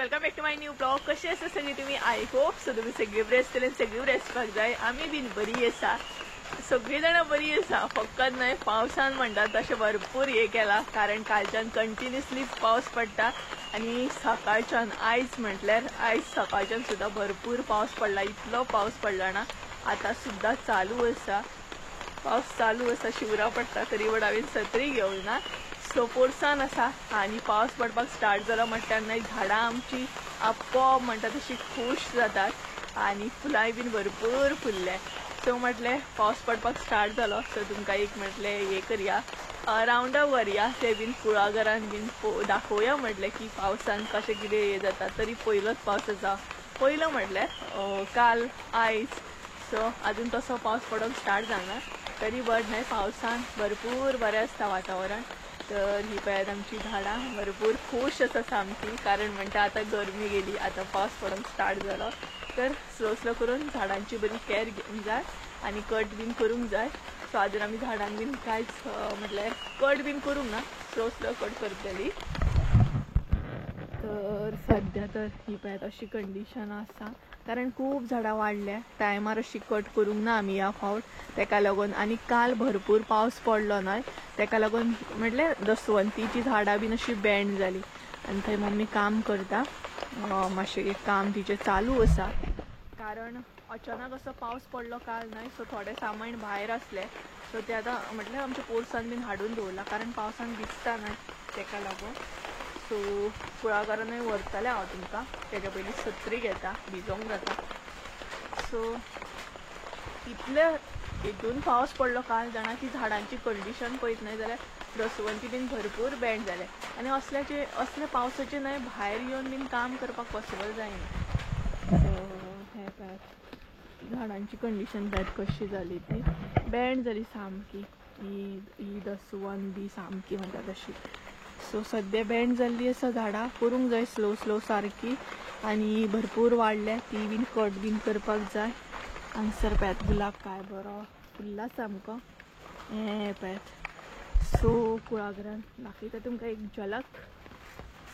Welcome back to my new blog. कशे आसा सगळी तुम्ही? I hope so तुम्ही सगळी बरी आसतले, सगळी बरी आसपाक जाय. आमी बीन बरी आसा, सगळी जाणां बरी आसा. फकत न्हय पावसान म्हणटात तशें भरपूर हे केला, कारण कालच्यान कंटिन्युअसली पावस पडटा आनी सकाळच्यान आयज म्हटल्यार आयज सकाळच्यान सुद्दां भरपूर पावस पडला. इतलो पावस पडला ना, आतां सुद्दां चालू आसा, पावस चालू आसा, शिवरा पडटा तरी बट हांवें सत्री घेवंक ना. सो पोरसान आसा आनी पावस पडपाक स्टार्ट जालो म्हटल्यार न्हय झाडां आमची आपोआप म्हणटा तशी खूश जातात आनी फुलांय बीन भरपूर फुल्ले. सो म्हटलें पावस पडपाक स्टार्ट जालो सो तुमकां एक म्हटलें हें करया, रावंडअप व्हरया, ते बीन कुळागरान बीन दाखोवया म्हटलें की पावसान कशें कितें हें जाता. तरी पयलोच पावस आसा, पयलो म्हटल्यार काल आयज. सो आजून तसो पावस पडोंक स्टार्ट जावना तरी बट न्हय पावसान भरपूर बरें आसता वातावरण. तर ही पळयात आमची झाडां भरपूर खूश आसा सामकी, कारण म्हणटा आतां गरमी गेली, आतां पावस पडोंक स्टार्ट जालो. तर स्लो स्लो करून झाडांची बरी कॅर घेवंक जाय आनी कट बीन करूंक जाय. सो आजून आमी झाडांक बीन कांयच म्हटल्यार कट बीन करूंक ना, स्लो स्लो कट करतली. तर सद्या तर ही पळयात अशी कंडिशन आसा, कारण खूब झाडां वाडल्या, टायमार अशी कट करूंक ना आमी ह्या फावट, तेका लागून. आनी काल भरपूर पावस पडलो न्हय, तेका लागून म्हटल्यार दसवंतीची झाडां बीन अशी बँड जाली. आनी थंय मम्मी काम करता, मातशें काम तिचें चालू आसा, कारण अचानक असो पावस पडलो काल न्हय. सो थोडें सामान भायर आसलें, सो तें आतां म्हटल्यार आमच्या पोरसान बीन हाडून दवरलां, कारण पावसान भिजता न्हय तेका लागून. सो कुळागरानूय व्हरतलें हांव तुमकां, तेच्या पयलीं सत्री घेता, भिजोंक जाता. सो इतले हितून पावस पडलो काल जाणा की झाडांची कंडिशन पळयत न्हय जाल्यार दसवंती बीन भरपूर बँड जाले. आनी असल्याचे असल्या पावसाचे न्हय भायर येवन बीन काम करपाक पॉसिबल जायना. सो हें पळयात झाडांची कंडिशन पळयात कशी जाली, ती बँड जाली सामकी, ही ही दसवन बी सामकी म्हणटा तशी. सो सद्या बँड जाल्ली आसा झाडां, करूंक जाय स्लो स्लो सारकी. आनी भरपूर वाडल्या ती बीन कट बीन करपाक जाय. हांगसर पळयात गुलाब काय बरो फुल्ला सामको, हें पळयात. सो कुळागरान दाखयता तुमकां एक झलक.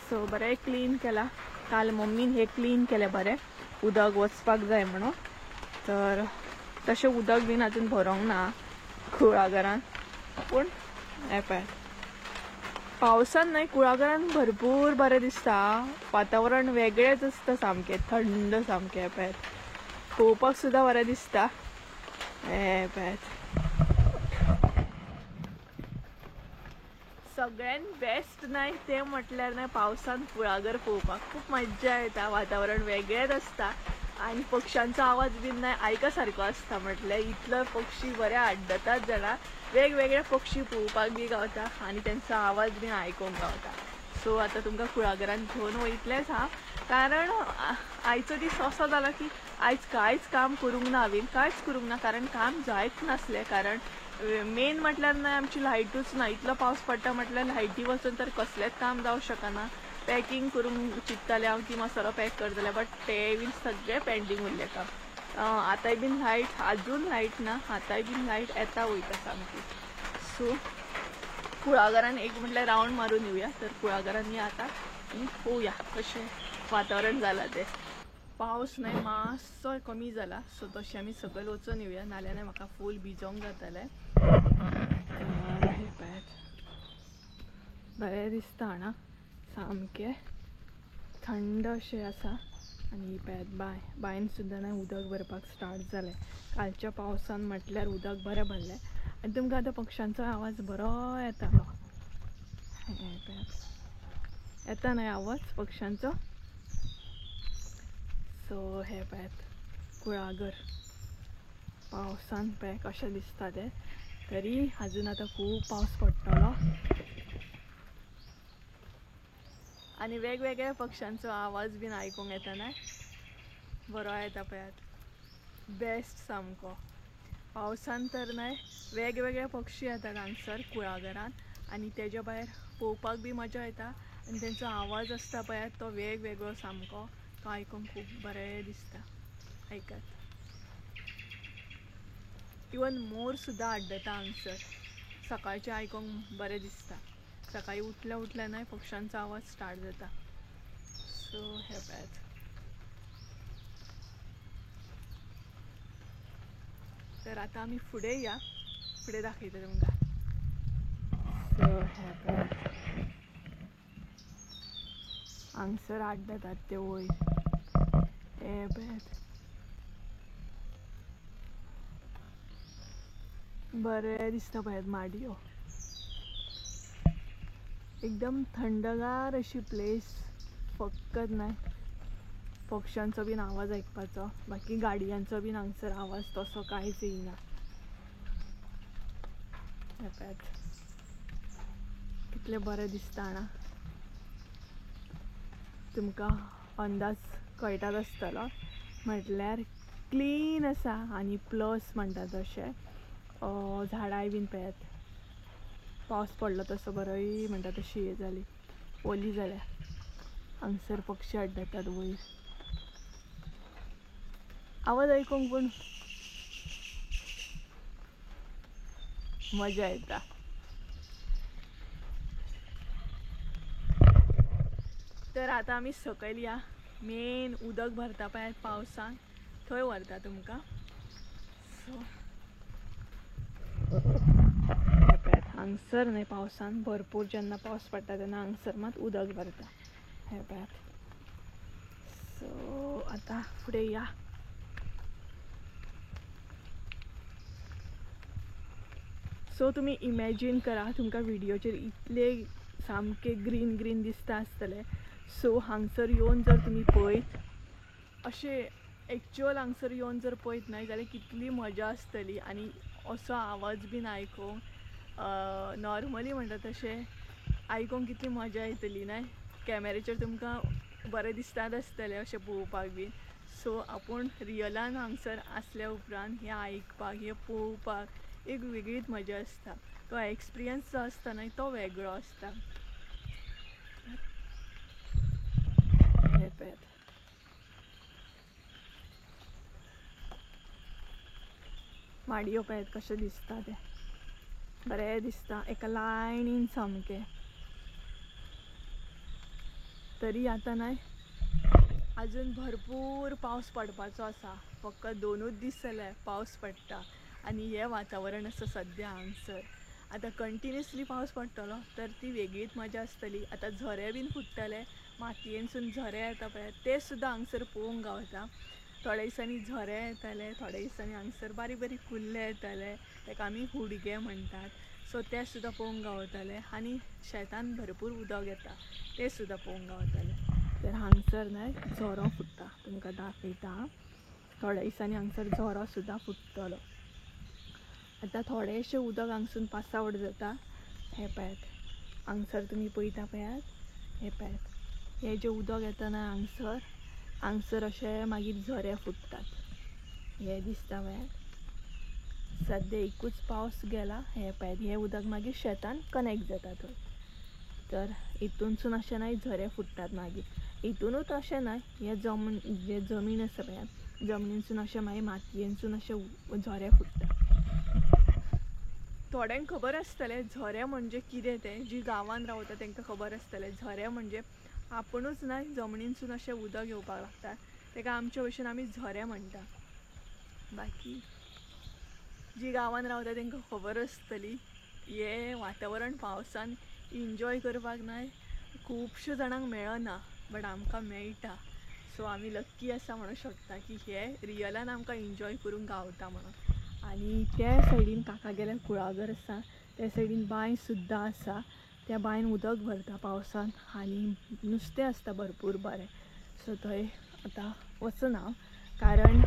सो बरें क्लीन केलां काल मम्मीन, हें क्लीन केलें बरें, उदक वचपाक जाय म्हणून. तर तशें उदक बीन आजून भरोंक ना कुळागरान, पूण हें पळयात पावसान न्हय कुळागरान भरपूर बरें दिसता, वातावरण वेगळेंच आसता सामकें थंड सामकें. पळयात पळोवपाक सुद्दां बरें दिसता. हें पळयात सगळ्यान बेस्ट न्हय तें म्हटल्यार न्हय पावसान कुळागर पळोवपाक खूब मज्जा येता, वातावरण वेगळेंच आसता आनी पक्ष्यांचो आवाज बीन न्हय आयका सारको आसता. म्हटल्यार इतलो पक्षी बरे आड्डतात जाणा, वेगवेगळे पक्षी पळोवपाक बी गावता आनी तेंचो आवाज बीन आयकूंक गावता. सो आतां तुमकां कुळागरान घेवन वयतलेंच हांव, कारण आयचो दीस असो जाला की आयज कांयच काम करूंक ना हांवें, कांयच करूंक ना, कारण काम जायच नासलें. कारण मेन म्हटल्यार न्हय आमची लायटूच ना, इतलो पावस पडटा म्हटल्यार लायटी वचून तर कसलेंच काम जावंक शकना. पॅकींग करूंक चिंत्तालें हांव की मसालो पॅक करतलें, बट तें बीन सगळें पेंडींग उरलें काम. आतांय बीन लायट, आजून लायट ना, आतांय बीन लायट येता वयता सामकी. सो कुळागरान एक म्हटल्यार रावंड मारून येवया. तर कुळागरान या आतां आनी पळोवया कशें वातावरण जालां तें. पावस न्हय मातसो कमी जाला, सो तशें आमी सकयल वचून येवया, नाल्यार न्हय म्हाका फूल भिजोंक जातलें. तर हें पळयात बरें दिसता हांगा, सामकें थंड अशें आसा. आनी पळयात बांय, बांयन सुद्दां न्हय उदक भरपाक स्टार्ट जालें. कालच्या पावसान म्हटल्यार उदक बरें भरलें. आनी तुमकां आतां पक्ष्यांचो आवाज बरो येतालो, हें पळयात येता न्हय आवाज पक्ष्यांचो. सो हें पळयात कुळागर पावसान पळय कशें दिसता तें. तरी आजून आतां खूब पावस पडटलो आनी वेगवेगळ्या पक्ष्यांचो आवाज बीन आयकूंक येता न्हय, बरो येता पळयात, बेस्ट सामको. पावसान तर न्हय वेगवेगळे पक्षी येतात हांगसर कुळागरान आनी तेज्या भायर पळोवपाक बी मजा येता आनी तेंचो आवाज आसता पळयात तो वेगवेगळो सामको, तो आयकूंक खूब बरें दिसता. आयकात, इवन मोर सुद्दां आड्डता हांगसर, सकाळचें आयकूंक बरें दिसता. सकाळी उठल्या उठल्या न्हय पक्ष्यांचो आवाज स्टार्ट जाता. सो हे पळयात तर आतां आमी फुडें या, फुडें दाखयता तुमकां. सो हे पळयात हांगसर आड्डतात ते वयर. हे पळयात बरें दिसता पळयात माडयो, एकदम थंडगार अशी प्लेस. फकत न्हय पक्ष्यांचो बीन आवाज आयकपाचो, बाकी गाडयांचो बीन हांगसर आवाज तसो कांयच येयना. हे पळयात कितलें बरें दिसता जाणा, तुमकां अंदाज कळटाच आसतलो. म्हटल्यार क्लीन आसा आनी प्लस म्हणटा तशें झाडांय बीन पळयात, पावस पडलो तसो बरोय म्हणटा तशी हें जाली, ओली जाल्या. हांगसर पक्षी आड्डतात वयर, आवाज आयकूंक पूण मजा येता. तर आतां आमी सकयल या, मेन उदक भरता पळय पावसान थंय व्हरता तुमकां. सो पळयात हांगसर न्हय पावसान भरपूर जेन्ना पावस पडटा तेन्ना हांगसर मात उदक भरता. हे पळयात. सो आतां फुडें या. सो तुमी इमॅजीन करा, तुमकां व्हिडियोचेर इतले सामके ग्रीन ग्रीन दिसता आसतलें. सो हांगसर येवन जर तुमी पळयत, अशें एक्चुअल हांगसर येवन जर पळयत न्हय जाल्यार कितली मजा आसतली. आनी असो आवाज बीन आयकूंक नॉर्मली म्हणटा तशें आयकूंक कितली मजा येतली न्हय. कॅमेरेचेर तुमकां बरें दिसतात आसतलें अशें पळोवपाक बीन. सो आपूण रियलान हांगसर आसल्या उपरांत हें आयकपाक, हें पळोवपाक एक वेगळीच मजा आसता. तो एक्सपिरियन्स जो आसता न्हय तो वेगळो आसता. हे पळयात माडयो पळयात कशें दिसता तें, बरें दिसता एका लायनीन सामकें. तरी आतां न्हय अजून भरपूर पावस पडपाचो आसा, फकत 2च दीस जाले पावस पडटा आनी हें वातावरण आसा सद्या हांगसर. आतां कंटिन्युअसली पावस पडटलो तर ती वेगळीच मजा आसतली. आतां झरे बीन फुट्टले, मातयेनसून झरे येता पळय ते सुद्दां हांगसर पळोवंक गावता. थोड्या दिसांनी झरे येताले, थोड्या दिसांनी हांगसर बारीक बारीक कुल्ले येताले, ताका आमी हुडगे म्हणटात. सो ते सुद्दां पळोवंक गावताले. आनी शेतान भरपूर उदक येता तें सुद्दां पळोवंक गावताले. तर हांगसर न्हय झरो फुट्टा, तुमकां दाखयता. थोड्या दिसांनी हांगसर झरो सुद्दां फुट्टलो. आतां थोडेशें उदक हांगसून पास आवट जाता. हें पळयात हांगसर तुमी पळयता पळयात, हें पळयात हें जें उदक येता न्हय हांगसर, हांगसर अशें मागीर झरे फुट्टात. हें दिसता पळयात, सद्या एकूच पावस गेला. हें पळयात हें उदक मागीर शेतान कनेक्ट जाता थंय. तर हितूनसून अशें न्हय झरे फुट्टात मागीर. हितूनूच अशें न्हय, हें जमन जें जमीन आसा पळयात जमनीनसून अशें मागीर मातयेनसून अशें झरे फुट्टात. थोड्यांक खबर आसतलें झरे म्हणजे कितें तें, जी गांवांत रावता तांकां खबर आसतलें. झरे म्हणजे आपुणूच न्हय जमनीनसून अशें उदक येवपाक लागता, ताका आमचे भशेन आमी झरे म्हणटा. बाकी जी गांवांत रावता तांकां खबर आसतली हें वातावरण पावसान एन्जॉय करपाक न्हय खुबश्या जाणांक मेळना, बट आमकां मेळटा. सो आमी लक्की आसा म्हणूंक शकता की हें रियलान आमकां एन्जॉय करूंक गावता म्हणून. आनी त्या सायडीन काका गेल्यार कुळागर आसा, त्या सायडीन बांय सुद्दां आसा. त्या बांयन उदक भरता पावसान आनी नुस्तें आसता भरपूर बरें. सो थंय आतां वचना, कारण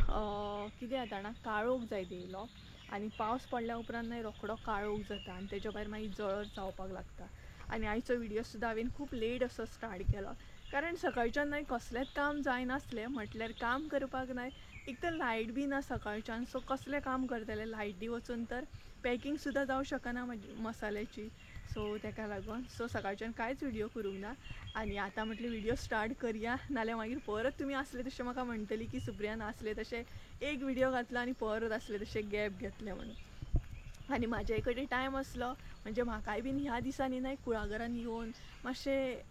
कितें जाता जाणा, काळोख जायत येयलो आनी पावस पडल्या उपरांत न्हय रोखडो काळोख जाता आनी तेज्या भायर मागीर जळर जावपाक लागता. आनी आयचो व्हिडियो सुद्दां हांवें खूब लेट असो स्टार्ट केलो, कारण सकाळच्यान न्हय कसलेंच काम जायनासलें. म्हटल्यार काम करपाक न्हय एक तर लायट बी ना सकाळच्यान, सो कसलें काम करतलें लायटी वचून तर पॅकिंग सुद्दां जावं शकना मसाल्याची. सो ताका लागून सो सकाळच्यान कांयच व्हिडियो करूंक ना. आनी आतां म्हटलें व्हिडियो स्टार्ट करया, नाल्यार मागीर परत तुमी आसले तशें म्हाका म्हणटली की सुप्रियान आसले तशें एक व्हिडियो घातला आनी परत आसले तशें गॅप घेतलें म्हणून. आनी म्हाज्या कडेन टायम आसलो म्हणजे म्हाकाय बीन ह्या दिसांनी न्हय कुळागरान येवन मातशें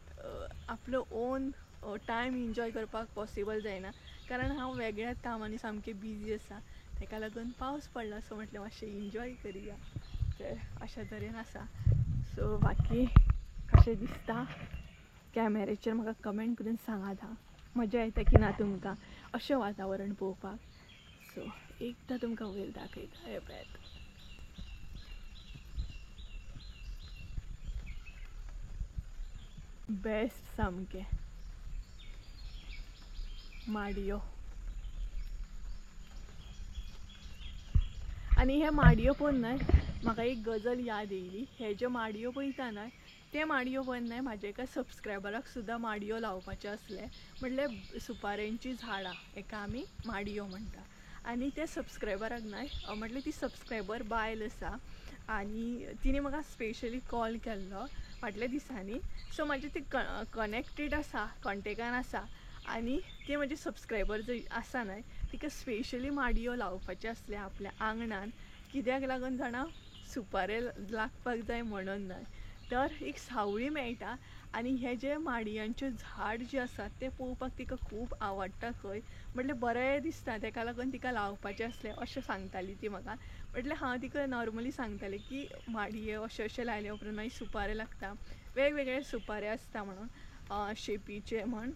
आपलो ओन टायम एन्जॉय करपाक पॉसिबल जायना, कारण हांव वेगळ्याच कामांनी सामकें बिजी आसा. तेका लागून पावस पडला सो म्हटलें मातशें एन्जॉय करुया. तर अशा तरेन आसा. सो बाकी कशें दिसता कॅमेरेचेर म्हाका कमेंट करून सांगात हां, मजा येता की ना तुमकां अशें वातावरण पळोवपाक. सो एकदां तुमकां वयर दाखयता, हें पळयात. बेस्ट सामकें माडयो. आनी हे माडयो पळोवन न्हय म्हाका एक गजल याद येयली. हे जे माडयो पळयता न्हय ते माडयो पळोवन न्हय म्हाज्या एका सबस्क्रायबराक सुद्दां माडयो लावपाचे आसले, म्हटल्यार सुपारेंची झाडां हेका आमी माडयो म्हणटा. आनी त्या सबस्क्रायबराक न्हय म्हटल्यार ती सबस्क्रायबर बायल आसा आनी तिणें म्हाका स्पेशली कॉल केल्लो फाटल्या दिसांनी. सो म्हाजे ती कनेक्टेड आसा, कॉन्टेक्टान आसा आनी ते म्हजे सबस्क्रायबर जे आसा न्हय तिका स्पेशली माडयो लावपाचे आसले आपल्या आंगणान. कित्याक लागून जाणा, सुपारे लागपाक जाय म्हणून न्हय, तर एक सावळी मेळटा आनी हे जे माडयांचे झाड जे आसा ते पळोवपाक तिका खूब आवडटा खंय, म्हटल्यार बरें दिसता, तेका लागून तिका लावपाचें आसलें अशें सांगताली ती म्हाका. म्हटल्यार हांव तिका नॉर्मली सांगतालें की माडये अशें अशें लायले उपरांत मागीर सुपारे लागता, वेगवेगळे सुपारे आसता म्हणून, शेपीचे म्हण,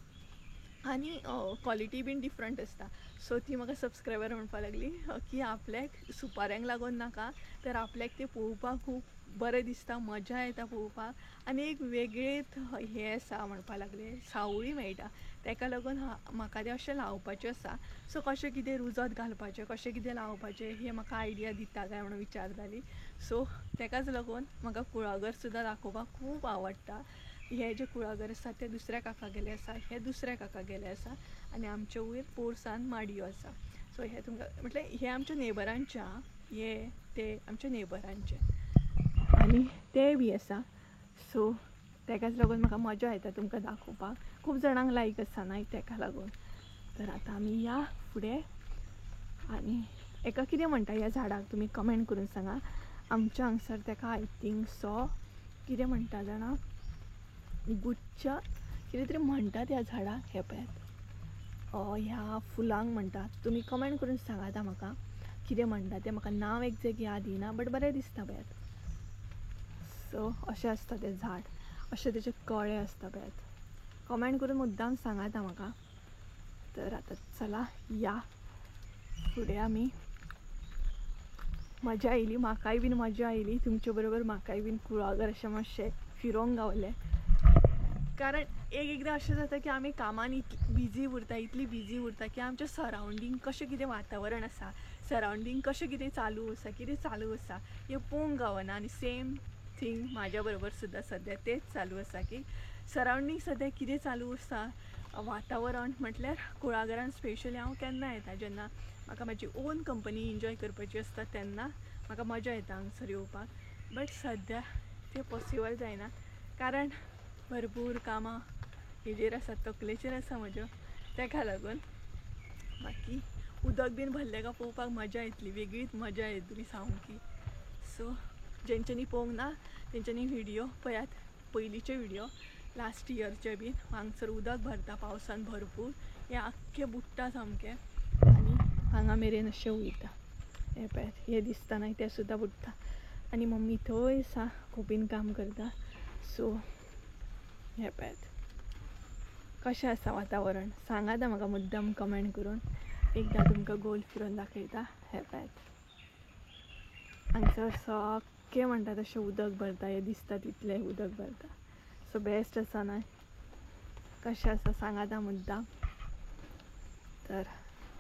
आनी क्वॉलिटी बीन डिफरंट आसता. सो ती म्हाका सबस्क्रायबर म्हणपाक लागली की आपल्याक सुपाऱ्यांक लागून नाका, तर आपल्याक ते पळोवपाक खूब बरें दिसता, मजा येता पळोवपाक आनी एक वेगळेच हें आसा म्हणपाक लागले, सावळी मेळटा, तेका लागून म्हाका तें अशें लावपाचें आसा. सो कशें कितें रुजत घालपाचें, कशें कितें लावपाचें हें म्हाका आयडिया दिता काय म्हणून विचारताली. सो तेकाच लागून म्हाका कुळागर सुद्दां दाखोवपाक खूब आवडटा. हे जे कुळागर आसा ते दुसऱ्या काकागेले आसा, हे दुसऱ्या काकागेले आसा आनी आमचे वयर पोरसान माडयो आसा. सो हे तुमकां म्हटल्यार हे आमच्या नेबरांच्या, हे ते आमच्या नेबरांचे आनी ते बी आसा. सो तेकाच लागून म्हाका मजा येता तुमकां दाखोवपाक, खूब जाणांक लायक आसा न्हय तेका लागून. तर आतां आमी या फुडें आनी एका कितें म्हणटा ह्या झाडाक तुमी कमेंट करून सांगा. आमच्या हांगसर तेका I think so कितें म्हणटा जाणा, गुच्छ कितें तरी म्हणटात ह्या झाडाक. हे पळयात ह्या फुलांक म्हणटात, तुमी कमेंट करून सांगात म्हाका कितें म्हणटा तें, म्हाका नांव एग्जॅक्ट याद येना बट बरें दिसता पळयात. सो अशें आसता तें झाड, अशें तेचे कळे आसता पळयात. कमेंट करून मुद्दाम सांगात म्हाका. तर आतां चला या फुडें आमी. मजा आयली म्हाकाय बीन, मजा आयली तुमचे बरोबर, म्हाकाय बीन कुळागर अशें मातशें फिरोंक गावलें. कारण एक एकदां अशें जाता की आमी कामान इतली बिजी उरता, इतली बिजी उरता की आमच्या सरावंडींग कशें कितें वातावरण आसा, सरावंडींग कशें कितें चालू आसा, कितें चालू आसा हें पळोवंक गावना. आनी सेम थिंग म्हाज्या बरोबर सुद्दां सद्या तेंच चालू आसा की सरावंडींग सद्या कितें चालू आसा, वातावरण म्हटल्यार कुळागरान स्पेशली हांव केन्ना येता, जेन्ना म्हाका म्हाजी ओन कंपनी एन्जॉय करपाची आसता तेन्ना म्हाका मजा येता हांगसर येवपाक. बट सद्या तें पॉसिबल जायना, कारण भरपूर कामां हेजेर आसा, तकलेचेर आसा म्हज्या, तेका लागून. बाकी उदक बीन भरलें काय पळोवपाक मजा येतली, वेगळीच मजा येतली सामकी. सो जेंच्यांनी पळोवंक ना तेंच्यांनी व्हिडियो पळयात, पयलींचे व्हिडियो लास्ट इयरचे बीन. हांगसर उदक भरता पावसान भरपूर, हें आख्खें बुडटा सामकें आनी हांगा मेरेन अशें वयता. हें पळयात, हें दिसता न्हय तें सुद्दां बुडटा. आनी मम्मी थंय आसा खोपीन काम करता. सो हें पळयात कशें आसा वातावरण, सांगात म्हाका मुद्दाम कमेंट करून. एकदां तुमकां गोल फिरोवन दाखयता. हें पळयात हांगसर सगळें म्हणटा तशें उदक भरता, हें दिसता तितलें उदक भरता. सो बेस्ट आसा न्हय, कशें आसा सांगात मुद्दाम. तर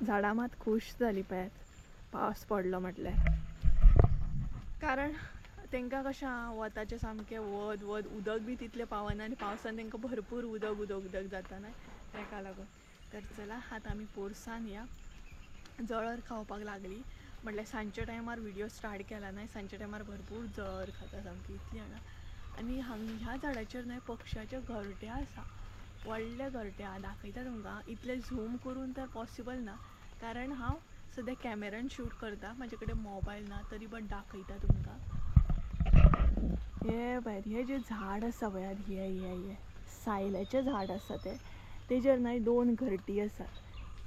झाडां मात खूश जाली पळयात पावस पडलो म्हटल्यार, कारण तांकां कशें आहा वताचें सामकें वत वत उदक बी तितलें पावना आनी पावसान तांकां भरपूर उदक उदक उदक जाता न्हय तेका लागून. तर चला आतां आमी पोरसान या. जळर खावपाक लागली म्हटल्यार सांजच्या टायमार व्हिडियो स्टार्ट केला न्हय, सांजच्या टायमार भरपूर जळर खाता सामकी इतली जाणा. आनी हांग ह्या झाडाचेर न्हय पक्षाचे घरटे आसा, व्हडले घरटे आहा, दाखयता तुमकां. इतले झूम करून तर पॉसिबल ना, कारण हांव सद्या कॅमेरान शूट करता, म्हाजे कडेन मोबायल ना, तरी बट दाखयता तुमकां. हे पळयात हे जे झाड आसा पळयात, हे हे हे सायल्याचें झाड आसा तें, तेजेर न्हय 2 घरटी आसात.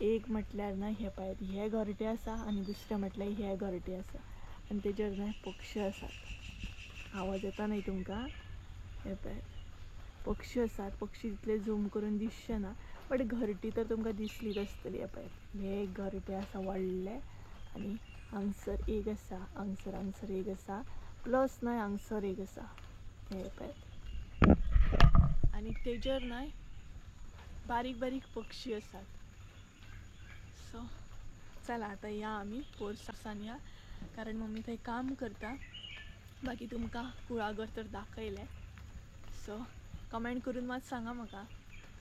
एक म्हटल्यार न्हय हे पळयात हे घरटे आसा आनी दुसरें म्हटल्यार हे घरटे आसा आनी तेजेर न्हय पक्षी आसात. आवाज येता न्हय तुमकां? हे पळयात पक्षी आसात. पक्षी तितले झूम करून दिसचे ना बट घरटी तर तुमकां दिसलीच आसतली. हे पळयात हे एक घरटे आसा व्हडलें आनी हांगसर एक आसा, हांगसर हांगसर एक आसा, प्लस न्हय हांगसर एक आसा. हे पळयात आनी तेजेर न्हय बारीक बारीक पक्षी आसात. सो चला आतां या आमी पोरसान या, कारण मम्मी थंय काम करता. बाकी तुमकां कुळागर तर दाखयलें. सो कमेंट करून मात सांगा म्हाका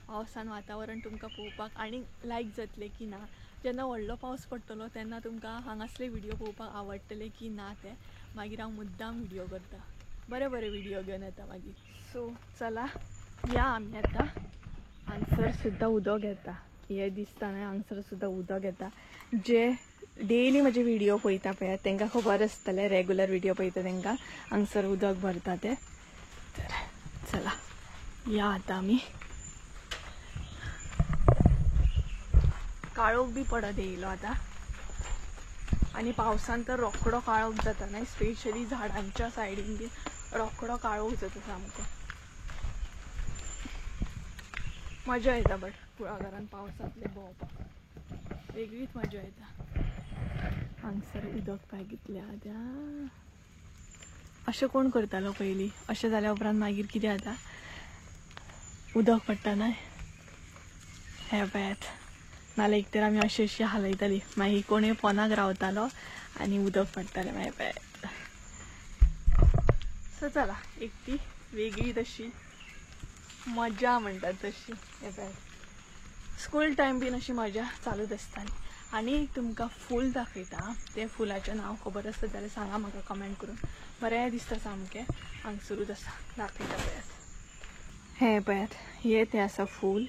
पावसान वातावरण तुमकां पळोवपाक आनी लायक जातलें की ना. जेन्ना व्हडलो पावस पडटलो तेन्ना तुमकां हांगासले व्हिडियो पळोवपाक आवडटले की ना ते मागीर हांव मुद्दाम व्हिडियो करता, बरे बरे व्हिडियो घेवन येता मागीर. सो चला या आमी आतां. हांगसर सुद्दां उदक येता, हे दिसता न्हय हांगसर सुद्दां उदक येता. जे डेली म्हजे व्हिडियो पळयता पळयात तांकां खबर आसतलें, रेगुलर व्हिडियो पळयता तांकां हांगसर उदक भरता तें. तर चला या आतां आमी. काळोख बी पडत येयलो आतां आनी पावसान तर रोकडो काळोख जाता न्हय, स्पेशली झाडांच्या सायडीन बी रोकडो काळोख जाता सामको. मजा येता बट कुळागरान पावसांतले भोंवपाक वेगळीच मजा येता. हांगसर उदक पळय कितलें आतां. अशें कोण करतालो पयलीं? अशें जाल्या उपरांत मागीर कितें जाता, उदक पडटा न्हय. हे पळयात नाल्यार एक तर आमी अशें अशें हालयताली, मागीर कोणूय पोनाक रावतालो आनी उदक पडटालें. मागीर पळयात. सो चला एक ती वेगळी तशी मजा म्हणटात तशी. हे पळयात स्कूल टायम बीन अशी मजा चालूच आसताली. आनी एक तुमकां फूल दाखयता, तें फुलाचें नांव खबर आसत जाल्यार सांगा म्हाका कमेंट करून. बरें दिसता सामकें, हांगसरूच आसा, दाखयता पळयात. हें पळयात हें तें आसा फूल,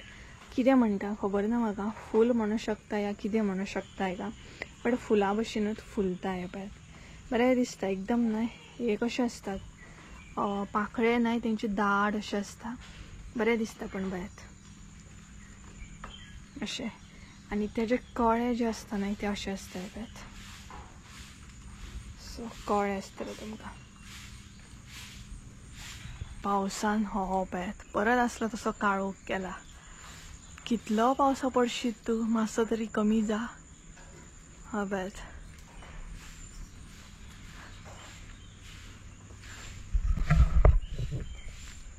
कितें म्हणटा खबर ना म्हाका, फूल म्हणू शकता या कितें म्हणू शकता हेका, बट फुलां भशेनूच फुलता. हें पळयात बरें दिसता एकदम न्हय. हे कशें आसतात पाखळे न्हय, तेंचे दाट अशें आसता, बरें दिसता पण पळयात अशें. आनी तेजे कळे जे आसता न्हय ते अशें आसता पळयात. सो कळे आसतले तुमकां पावसान. हो पळयात परत आसलो तसो काळोख केला. कितलो पावसा पडशीत तूं, मातसो तरी कमी जा. हा पळयात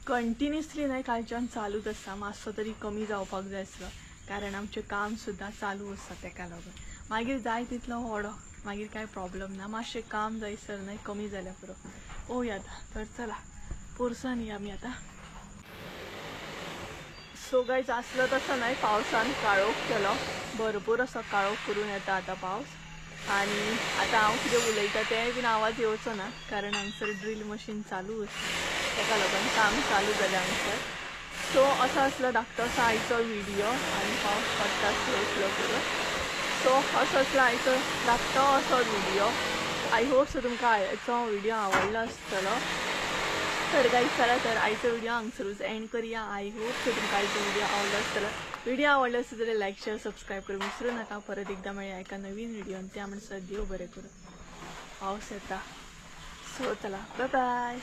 कंटिन्युअसली न्हय कालच्यान चालूच आसा, मातसो तरी कमी जावपाक जाय आसलो, कारण आमचें काम सुद्दां चालू आसा तेका लागून. मागीर जाय तितलो व्हडो, मागीर कांय प्रॉब्लम ना, मातशें काम जायसर न्हय कमी जाल्यार पुरो. पळोवया आतां. तर चला पोरसान या आमी आतां. सो गायज आसलो तसो न्हय पावसान काळोख केलो, भरपूर असो काळोख करून येता आतां पावस. आनी आतां हांव कितें उलयता तेंय बीन आवाज येवचो ना, कारण हांगसर ड्रील मशीन चालू आसा, तेका लागून काम चालू जालें हांगसर. सो असो आसलो धाकटोसो आयचो व्हिडियो आनी पावस पडटा स्लो स्लो करून. सो असो आसलो आयचो धाकटो असो व्हिडियो. I hope so तुमकां आयचो व्हिडियो आवडलो आसतलो. तर गायज चला तर आयचो व्हिडियो हांगसरूच एंड करया. I hope so तुमकां आयचो व्हिडियो आवडलो आसतलो. व्हिडियो आवडलो आसत जाल्यार लायक शेअर सबस्क्रायब करूंक विसरूं नाका. परत एकदां मेळया एका नवीन व्हिडियोन, त्या म्हणसर देव बरें करूं. पावस येता. सो चला बाय बाय.